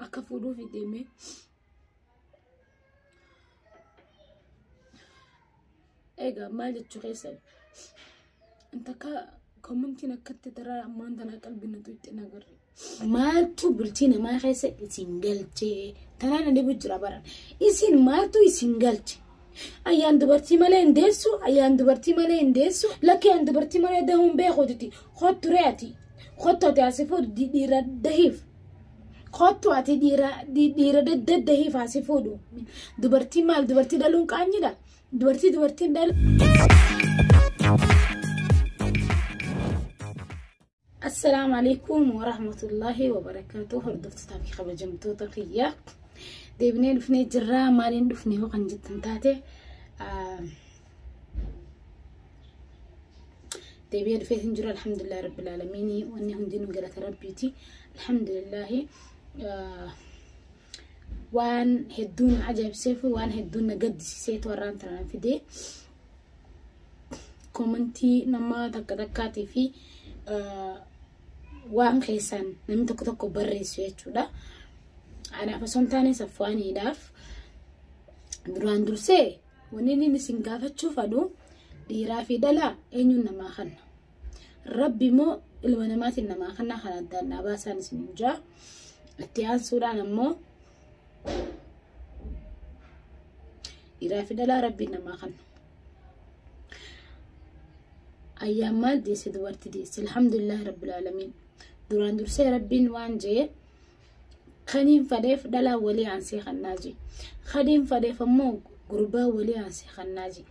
Akka fuudhuuf deemee. Egaa maal jechuu keessan? Takka komantiin akkatti taraa ammaan tanaa qalbii natu itti nagarre. Maaltu bultii namaa keessa isin galchee? Tanaan ani jira baran. Isin maaltu isin galche? Ayyaan dubartii malee hin deessu, ayyaan dubartii malee hin deessu, lakki aan dubartii malee dahuun beekuutiti. Kottu re'ati. Kottu ati asii fuudhu dhiira dahiif. Kottu ati dhiira dhiira daddahiif asii fuudhu. Dubartii maal dubartii dhaluun qaanyidha? Dubartii dubartiin dhalu. Assalaamu alaikum warahmatullaahi wabarakaatu. Hordoftootaa fi kabajamtoota kiyya. Deebinee dhufnee jirraa maaliin dhufne yoo kan jettan taate deebi'ee dhufee hin jiru alhamdulillahi rabbil aalamiin wanni hundinuu galata rabbiiti alhamdulillahi waan hedduun ajaa'ibsee fi waan hedduun na gaddisiiseetu warraan tanaan fidee komantii nama takka takkaatii fi waan keessaan namni tokko tokko barreessu jechuudha. Anaaf osoo hin taane safwaaniidhaaf duraan dursee wanni inni isin gaafachuu fadhu dhiiraa fi dhalaa eenyuun namaa kanna. Rabbi immoo ilma namaatiin namaa kanna kan addaan naa baasaan isin hin jaa. Itti aansuudhaan ammoo dhiiraa fi dhalaa rabbiin namaa kanna. Ayyaan maal deesse dubartii deesse alhamdulillahi rabbil aalamiin. Duraan dursee rabbiin waan jee kaniin fadheef dhalaa walii aansee kannaa jee. Kaniin fadheef ammoo gurbaa walii aansee kannaa jee.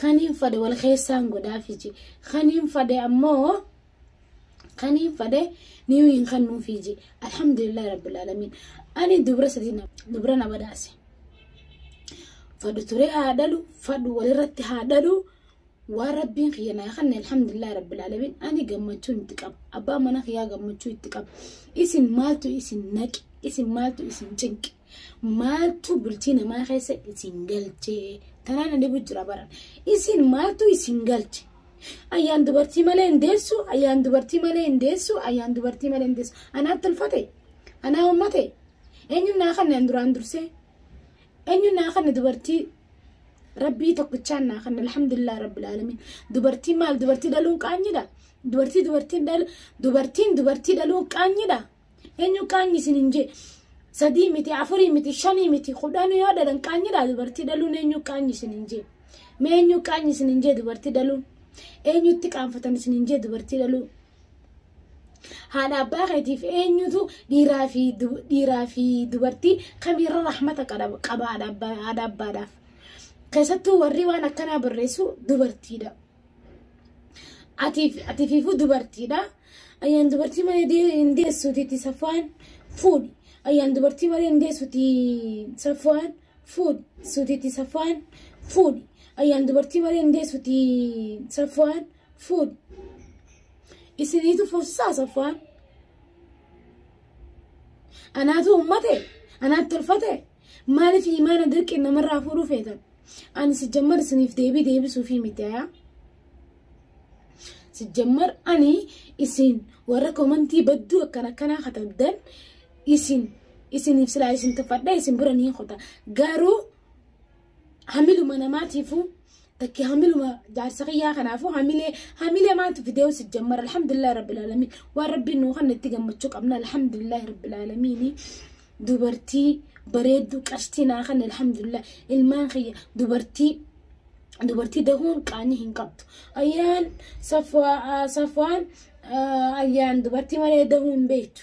Kaniin fadhe wal keessaan godhaafi jee. Kaniin fadhe ammoo kaniin fadhe ni hin kannuufi jee. Alhamdulillahi rabbil aalamiin. Ani dubra sadii dubra na badhaase. Fadhu turee haa dhalu fadhu walirratti haa dhalu. Waan rabbiin kiyya naa kanne alhamdulillahi rabbil aalamiin ani gammachuun itti qaba. Abbaan mana kiyyaa gammachuu itti qaba. Isin maaltu isin naqi? Isin maaltu isin cinqi? Maaltu bultii namaa keessa isin galchee? Tanaan ani jira baran. Isin maaltu isin galche? Ayyaan dubartii malee hin deessu, ayyaan dubartii malee hin deessu, ayyaan dubartii malee hin deessu. Anaaf tolfate? Anaa uummate? Eenyuun naa kanne duraan dursee? Eenyuun naa kanne dubartii? Rabbii tokkichaan naa kanne alhamdulillah rabbil aalamiin. Dubartii maal dubartii dhaluun qaanyidha? Dubartii dubartiin dhal dubartiin dubartii dhaluun qaanyidha? Eenyu qaanyi isin hin jee? Sadii miti afurii miti shanii miti kudhan yoo dhalan qaanyidha dubartii dhaluun eenyu qaanyi isin hin jee? Mee eenyu qaanyi isin hin jee dubartii dhaluun? Eenyutti qaanfatan isin hin jee dubartii dhaluun? Haadha abbaa keetiif eenyutu dhiiraa fi dubartii kamirra rahmata qaba haadha abbaadhaaf? Keessattuu warri waan akkanaa barreessu dubartiidha. Atiifiifuu dubartiidha. Ayyaan dubartii malee hin deessuuti safwaan fuudhi. Ayyaan dubartii malee hin deessuuti safwaan fuudhi. Suutiitti safwaan fuudhi. Ayyaan dubartii malee hin deessuuti safwaan fuudhi. Isiniitu fuusisaa safwaan. Anaatu uummate? Anaatu tolfate? Maaliif imaana dirqii namarraa fuudhuu feetan? Ani sijjammar isiniif deebii deebisuufii miti yaa. Sijjammar ani isin warra komantii badduu akkana akkanaa katabdan isin isiniif silaa isin tuffadha isin bira ni kota. Garuu hamiluma namaatiifuu takki hamiluma jaarsa kiyyaa kanaafuu hamilee hamilee maaltu fideewu sijjammar alhamdulillahi rabbil aalamiin waan rabbiin nuu kan itti gammachuu qabna alhamdulillahi rabbil aalamiin. Dubartii bareedduu qashtii naa kan alhamdulillah ilmaan kiyya dubartii dubartii dahuun qaanii hin qabdu. Ayyaan safwaan ayyaan dubartii malee dahuu hin beektu.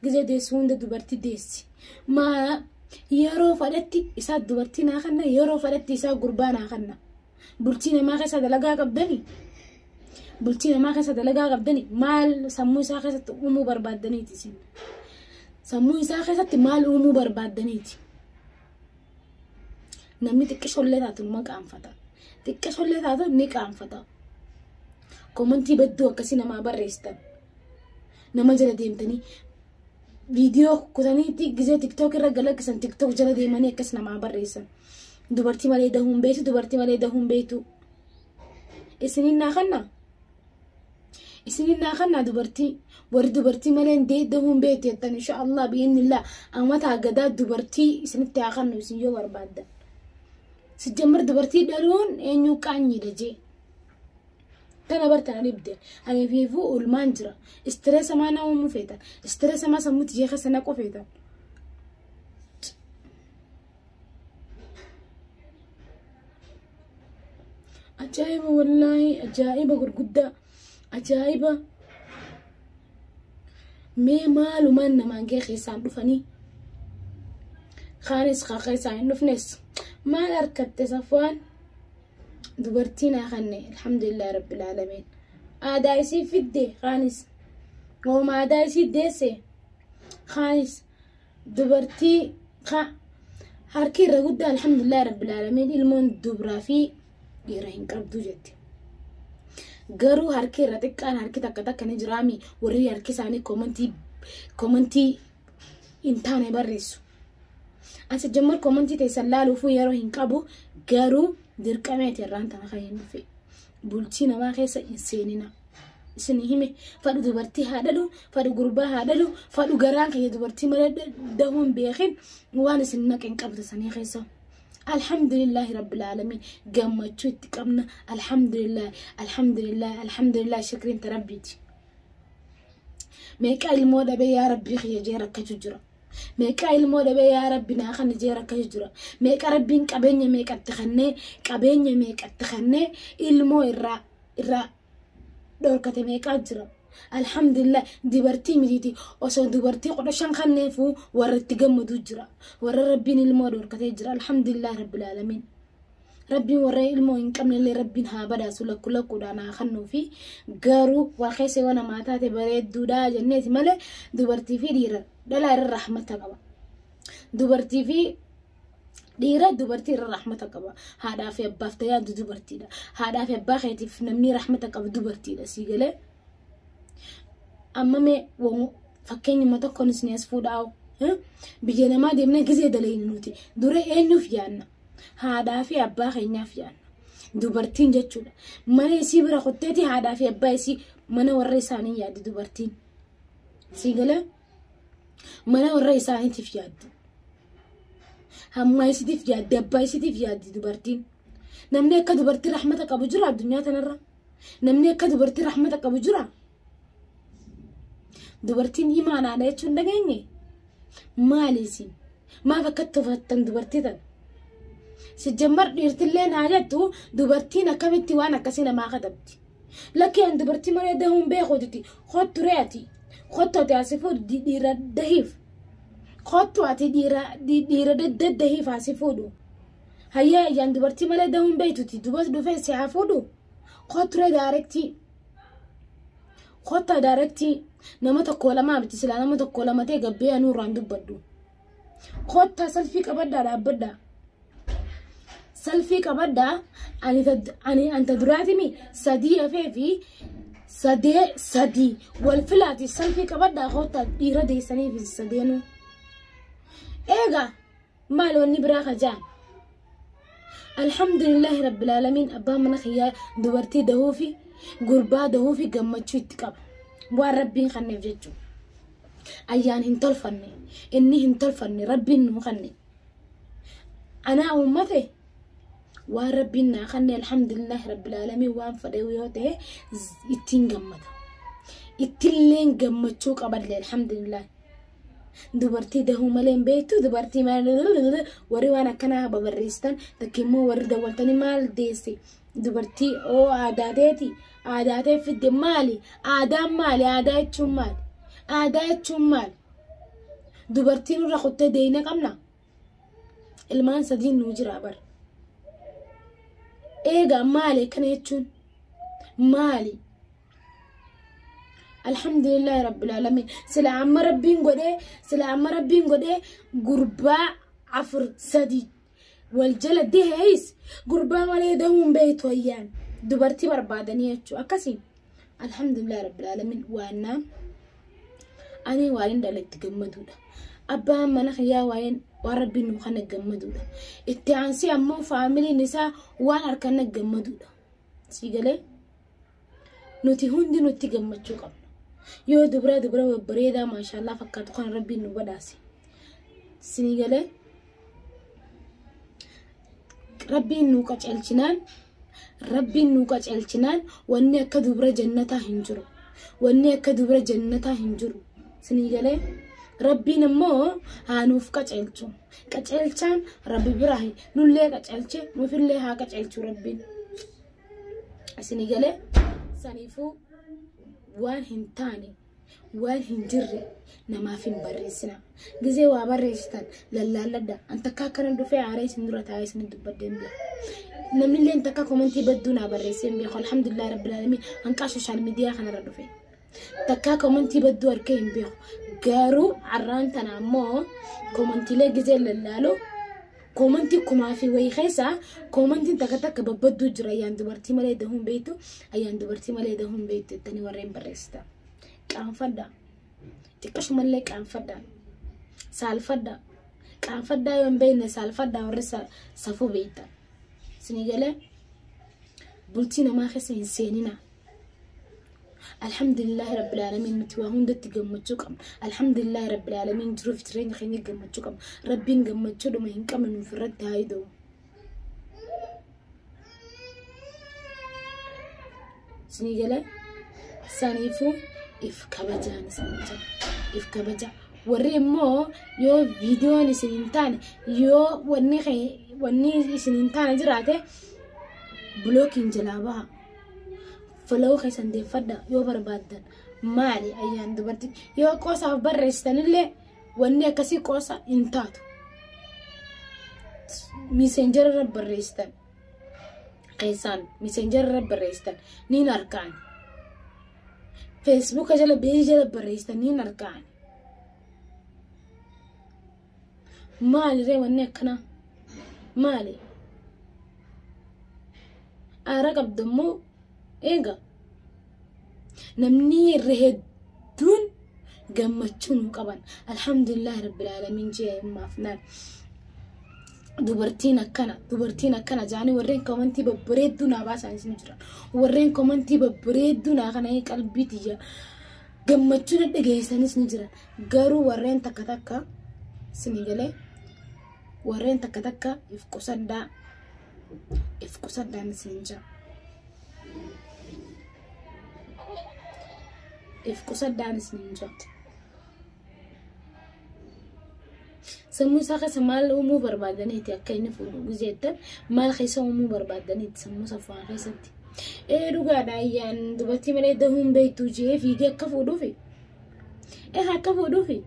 Gizee deessu hunda dubartii deessi. Maa yeroo fadhetti isaa dubartii naa kanna yeroo fadhetti isaa gurbaa naa kanna. Bultii namaa keessa dalagaa qabdanii? Bultii namaa keessa dalagaa qabdanii maal sammuu isaa keessatti uumuu barbaaddaniiti isin? Sammuu isaa keessatti maal uumuu barbaaddaniiti? Namni xiqqishollee taatu numa qaanfata. Xiqqishollee taatu ni qaanfata. Komantii badduu akkasii namaa barreessitan. Nama jala deemtanii viidiyoo kutanii gizee tiktook irra galakkisan tiktook jala deemanii akkas namaa barreessan. Dubartii malee dahuun beektu dubartii malee dahuun beektu. Isiniin naa kannaa? Isinin naa kannaa dubartii warri dubartii malee deedahuun beektu jettan insha Allah bi'innillah amata gadaa dubartii isinitti haa kannu isin yoo barbaaddan. Sijjammar dubartii dhaluun eenyu qaanyiidha jee. Tana bartana dhibde ani fiifuu ulmaan jira. Istireesa maa nama uumuu feetan. Istireesa maa sammuutti jee keessa naquu feetan. Ajaa'iba wallaahi ajaa'iba gurguddaa ajaa'iba. Mee maalumaan namaan gee keessaan dhufanii kaanis kaa keessaan hin dhufnes maal harkatte safwaan dubartii naa kanne alhamdulillah rabbil aalamiin. Aadaa isii fidde kaanis hooma aadaa isii deesse kaanis dubartii harki irra guddaa alhamdulillah rabbil aalamiin ilmoon dubraa fi dhiira hin qabdu jette. Garuu harki irra xiqqaan harki takka takka ni jiraami warri harki isaanii komantii hin taane barreessu. Asi jammar komantii teessan laaluufuu yeroo hin qabu garuu dirqameeti irraan tana kan hin dhufe. Bultii namaa keessa hin seenina. Isin hime fadhu dubartii haa dhalu, fadhu gurbaa haa dhalu, fadhu garaan kiyya dubartii malee dahuun beekin waan isin naqe hin qabdu sanii keessa. Alhamdulillahi rabbil aalamiin gammachuu itti qabna. Alhamdulillah alhamdulillah alhamdulillah shukriin ta rabbiiti. Meeqa ilmoo dhabee yaa rabbii kiyya jee rakkachuu jira. Meeqa ilmoo dhabee yaa rabbi naa kana jee rakkachuu jira. Meeqa rabbiin qabeenya meeqatti kannee qabeenya meeqatti kannee ilmoo irraa irraa dhorkate meeqaa jira. Alhamdulillah dubartii mitiiti osoo dubartii 15 kanneefuu warra itti gammaduu jira. Warra rabbiin ilmoo dhorkatee jira. Alhamdulillah rabbil aalamiin. Rabbiin warra ilmoo hin qabne illee rabbiin haa badaasu lakku lakkuudhaan haa kennuu fi garuu waa keessa yoo namaa taate bareedduudha jenneeti malee dubartii fi dhiira dhalaa irra rahmata qaba. Dubartii fi dhiira dubartii irra rahmata qaba. Haadhaa fi abbaaf tajaajiltu dubartiidha. Haadhaa fi abbaa keetiif namni rahmata qabu dubartiidha sii galee. Amma mee fakkeenyuma tokkoon isin as fuudhaa biyya namaa deemnee gizee dalaynu nuti dura eenyuuf yaanna? Haadhaa fi abbaa keenyaaf yaanna. Dubartiin jechuudha. Mana isii bira kotteeti haadhaa fi abbaa isii mana warra isaanii yaaddi dubartiin. Sii galee mana warra isaaniitiif yaaddi. Hamma isiitiif yaaddi abbaa isiitiif yaaddi dubartiin. Namni akka dubartii rahmata qabu jira addunyaa tanarra. Namni akka dubartii rahmata qabu jira. Dubartiin imaanaadha jechuun dhageenye maali isin? Maaf akka tuffattan dubartii tana? Sijjammar dhiirtillee naa jettu dubartiin akkamitti waan akkasii namaa katabdi? Lakki an dubartii malee dahuun beekuuti kottu re'ati kottu ati asii fuudhu dhiira dahiif kottu ati dhiira daddahiif asii fuudhu. Hayyaa iyyaan dubartii malee dahuun beektuti dubas dhufee si haa fuudhu kottu ree daarektii. Kottaa daarektii nama tokko lamaa miti silaa nama tokko lama ta'e gabbee anuu irraan dubbadhu. Kottaa salfii qabaddaa dhaabbadhaa. Salfii qabaddaa ani anta duraatimi sadii hafee fi sadee sadii wal filaati salfii qabaddaa kottaa dhiira deessanii fi sadeenuu. Eegaa maal wanni biraa kajaan? Alhamdulillahi rabbil aalamiin abbaan mana kiyyaa dubartii dahuu fi gurbaa dahuu fi gammachuu itti qaba. Waan rabbiin kanneef jechuudha. Ayyaan hin tolfanne inni hin tolfanne rabbiin nu kanne. Anaa uummate waan rabbiin naa kanne alhamdulillahi rabbil aalamiin waan fedhe yoo ta'e ittiin gammada. Ittilleen gammachuu qabadle alhamdulillah. Dubartii dahuu malee hin beektu dubartii maal warri waan akkanaa babarreessitan takka immoo warri dawwaltanii maal deesse dubartii oo aadaa ta'eeti aadaa ta'e fidde maali aadaan maali aadaa jechuun maali aadaa jechuun maali dubartiin irra kuttee deeyna qabna ilmaan sadiin nuu jira bar eegaa maali kana jechuun maali. Alhamdulillahi rabbil aalamiin sila amma rabbiin godhee sila amma rabbiin godhee gurbaa 4 3 wal jala dehees gurbaa malee dahuun beektu ayyaan dubartii barbaadanii jechuu akkasii alhamdulillahi rabbil aalamiin waannaa ani waan hin dhaletti gammaduudha. Abbaan mana kiyyaa waa'een waan rabbiin nu kana gammaduudha. Itti aansee ammoo faamiliin isaa waan harkaan gammaduudha. Sii galee Nuti hundi nutti gammachuu qabna. Yoo dubra dubra babbareedaa maashaallah fakkaatu kan Rabbiin nu badhaase. Isinii galee Rabbiin nu qaceelchinaan, Rabbiin nu qaceelchinaan wanni akka dubra jannataa hin jiru. Wanni akka dubra jannataa hin jiru. Isinii galee Rabbiin immoo haa nuuf qaceelchu. Qaceelchaan Rabbi biraa nullee qaceelche, nuufillee haa qaceelchu Rabbiin. Isinii galee saniifuu waan hin taane, waan hin jirre namaaf hin barreessina. Gizee waa barreessitan lallaalladha. An takka akkana dhufee aaree isin dura taa'ee isin dubbadhee hin beeku. Namni illee takka komantii badduu naa barreessee hin beeku. Alhamdulillah rabbil alamin hanqaa sooshaal miidiyaa kanarra dhufe. Takka komantii badduu argee hin beeku. Garuu har'aan tana ammoo komantiilee gizee lallaalu komantii kumaa fi wayii keessaa komantiin takka takka babbadduu jira. Ayyaan dubartii malee dahuun beektu, ayyaan dubartii malee dahuun beektu jettanii warreen barreessitan. Qaanfadha. Xiqqashumallee qaanfadha. Saalfadha. Qaanfadhaa yoo hin beekne saalfadha warri safuu beektan. Isinii galee bultii namaa keessa hin seenina. Alhamdulillahi rabbil alamin nuti waa hundatti gammachuu qabna. Alhamdulillahi rabbil alamin jiruuf jireenya keenya gammachuu qabna. Rabbiin gammachuudhuma hin qabne nuuf irratti haa hidhu. Isinii galee saniifuu if kabajaan isin jedha. If kabaja. Warri immoo yoo viidiyoon isin hin taane, yoo wanni isin hin taane jiraate bulookiin jalaa baha. Follow keessan deeffadha yoo barbaaddan. Maali ayyaan dubartii yoo qoosaaf barreessitanillee wanni akkasii qoosa hin taatu. Messenger irra barreessitan. Keessaan messenger irra barreessitan niin argaan. Facebook jala beejii jala barreessitan niin argaan. Maali ree wanni akkanaa? Maali? Aara qabdu immoo eega. Namni irra hedduun gammachuu nu qaban. Alhamdulillahi rabbil alamin jee himmaaf naan. Dubartiin akkana, dubartiin akkana jaanii warreen komantii babbareedduu naa baasan isin jiran. Warreen komantii babbareedduu naa kana qalbii tiyya gammachuu na dhageessanis ni jiran. Garuu warreen takka takka isinii galee warreen takka takka if qusadhaa, if qusadhaan isin jira. If qusadhaan isin jira. Sammuu isaa keessa maal uumuu barbaadaniiti akka inni fuudhu gizeettan maal keessa uumuu barbaadaniiti sammuu saffaan keessatti. Dhugaadha ayyaan dubartii malee dahuun beektu jee fiigee akka fuudhuufi. Akka fuudhuufi.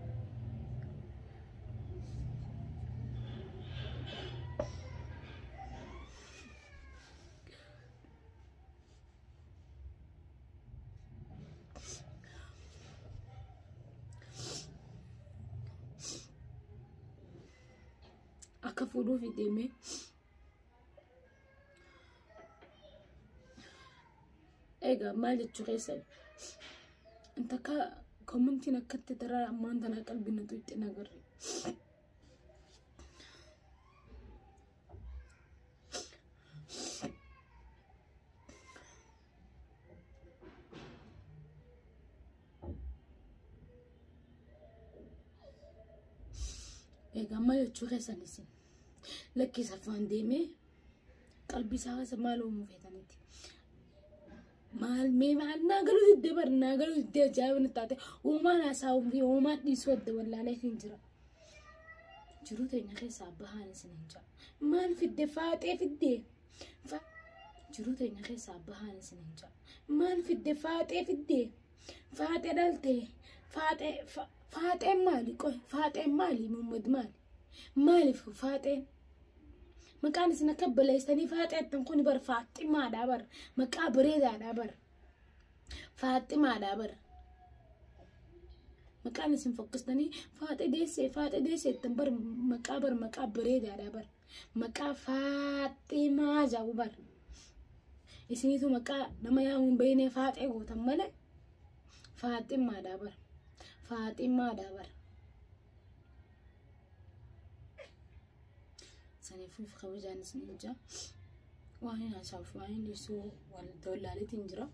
Akka fuudhuufi deemee. Egaa maal jechuu keessan? Takka komantiin akkatti taraa ammaan tanaa qalbii natu itti nagarre. Egaa maal jechuu keessan isin? Lakkii saffaan deemee qalbii isaa keessa maal uumuu feetaniiti? Maal mee maal naa galuu diddee bar naa galuu diddee ajaa'iba na taate uumaan haasa'uu fi uumaan dhiisuu adda wallaalee hin jira. Jiruu teenya keessaa bahaan isin hin jira. Maal fidde faaxee fiddee? Jiruu teenya keessaa bahaan isin hin jira. Maal fidde faaxee fiddee? Faaxee dhaltee? Faaxee faaxeen maali? Qoy faaxeen maali? Muhammad maali? Maaliif faaxeen? Maqaan isin akka baleessanii faaxeettan kun bar faaximaadhaa bar maqaa bareedaadhaa bar faaximaadhaa bar maqaan isin fokkistanii faaxee deessee faaxee deesseettan bar maqaa bar maqaa bareedaadhaa bar maqaa faaximaa jedhu bar isiniitu maqaa nama yaamuun beeynee faaxee gootan malee faaximaadhaa bar faaximaadhaa bar. Saniifuu kabajaan isin jira. Waan hin haasa'uuf waan hin dhiisuu wal dollaaliitiin jira.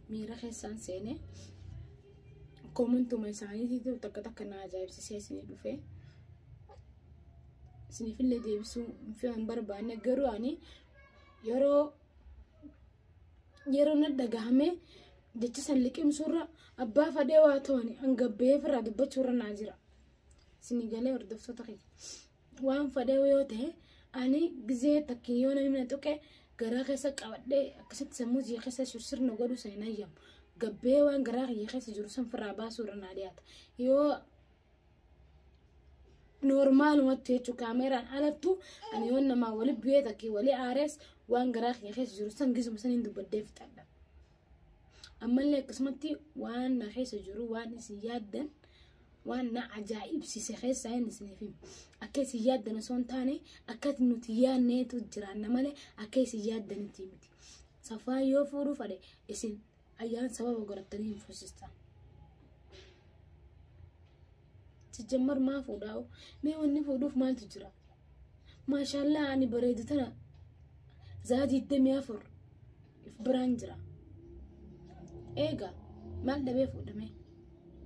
Miira keessaan seenee koomantuma isaaniitiif takka takka na ajaa'ibsiisee isinii dhufe. Isiniifillee deebisuu hin barbaanne, garuu ani yeroo na dhagahame jecha san liqimsuurra abbaa fadhee waa ta'ani hangabbee ofirraa dubbachuurra naa jira. Isinii galee, hordoftoota kiyya? Waan fadhee yoo ta'e, ani gizee takkiin yoo namni na tuqe garaa keessa qabadhee akkasitti sammuu kiyya keessa sirna godhuu san hin hayyamu. Gabbee waan garaa kiyya keessa jiru san ofirraa baasuurra naa dhiyaata. Yoo normaalumatti jechuun kaameraan alattu ani yoo namaa wali bu'ee takkii wali aarees, waan garaa kiyya keessa jiru san gizuma san hin dubbadhee fixadha. Ammallee akkasumatti waan na keessa jiru, waan isin yaaddan, waan na ajaa'ibsiise keessaa inni isiniif himu. Akka isin yaaddan osoo hin taane, akka nuti yaadneetu jiraanna malee akka isin yaaddanitti miti. Safaan yoo fuudhuu fadhe, isin ayyaan sababa godhattanii hin fuusistan. Sijjammar maa fuudhaa'u? Mee wanni fuudhuuf maaltu jira? Maashaallaa, ani bareedu tana zaa 24 if biraan jira. Eega maal dhabee fuudhame?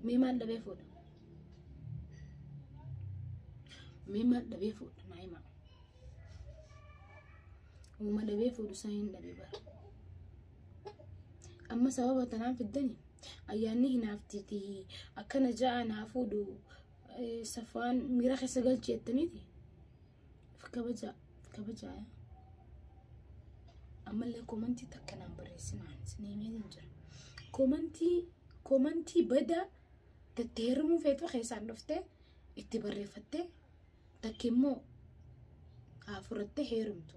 Mee maal dhabee fuudha? Mee maal dhabee fuudha? Naa himaa. Uuma dhabee fuudhu san hin dhabee bara. Amma sababa tanaan fiddani ayyaanni hinaaftiiti akkana ja'a naa fuudhu, safaan miira keessa galchi jettaniiti. Of kabajaa, of kabajaa. Ammallee koomantii takka naan barreessinaan isinii himee jira. Koomantii badaa tatteerumuu feetu keessaan dhuftee itti barreeffattee, takka immoo haa furattee heerumtu.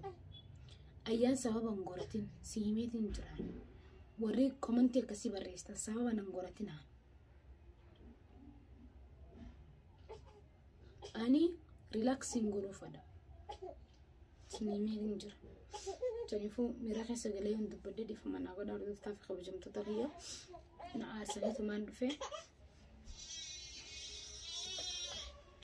Ayyaan sababa hin godhatin, si himeetiin jira. Warri koomantii akkasii barreessitan sababa hin godhatinaa. Ani relaxiin godhuu fadha. Isin himeetiin jira. Kanaafuu miira keessa galee hin dubbadde, dhiifama naa godhaa, hordoftaa fi kabajamtoota kiyya. Na aarsaniitumaan dhufe.